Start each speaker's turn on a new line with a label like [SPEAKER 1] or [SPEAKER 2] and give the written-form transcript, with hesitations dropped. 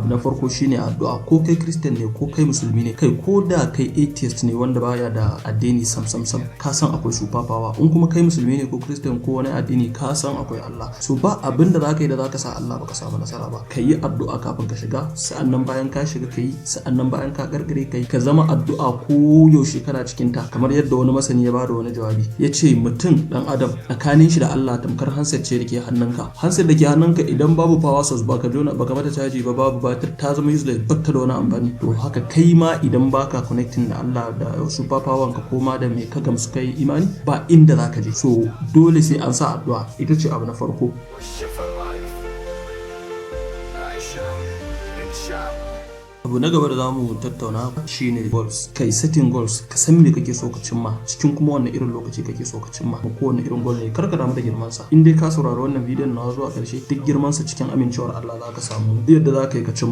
[SPEAKER 1] Abu na farko shine addu'a. Ko kai Christian ne, ko kai Musulmi ne, kai ko da kai atheist ne wanda baya da addini sam sam sam, ka san akwai super power. In kuma kai Musulmi ne ko Christian ko wani addini, ka san akwai Allah. So ba abin da zaka yi da zaka sa Allah baka samu nasara ba. Ka yi addu'a kafin ka shiga, sa'annan bayan ka shiga ka yi, sa'annan bayan ka karkare ka yi. Ka zama addu'a ko yaushe kana cikin ta. Kamar yadda wani masani ya bada wani jawabi, ya ce mutum dan adam tsakanin shi da Allah tamkar handset ce da ke hannunka. Handset da ke hannunka, idan babu power source, baka jona, baka mata caji ba, babu batir, ta zama useless, batta da wani amfani. To haka kai ma, idan baka connecting da Allah, da super power ka, koma da me ka gamsu kai imani, ba inda zaka je. So dole sai an sa addu'a, ita ce abu na farko.
[SPEAKER 2] Shit for life. I shine and shine.
[SPEAKER 1] Abu na gaba da zamu tattauna shine goals. Kai setting goals, ka san me kake so ka cimma, cikin kuma wanne irin lokaci kake so ka cimma, ko wanne irin goal ne. Kar ka damu da girman sa. In dai ka saurari wannan bidiyon na zuwa karshe, duk girman sa, cikin amincewar Allah za ka samu yadda za ka yi ka cimma.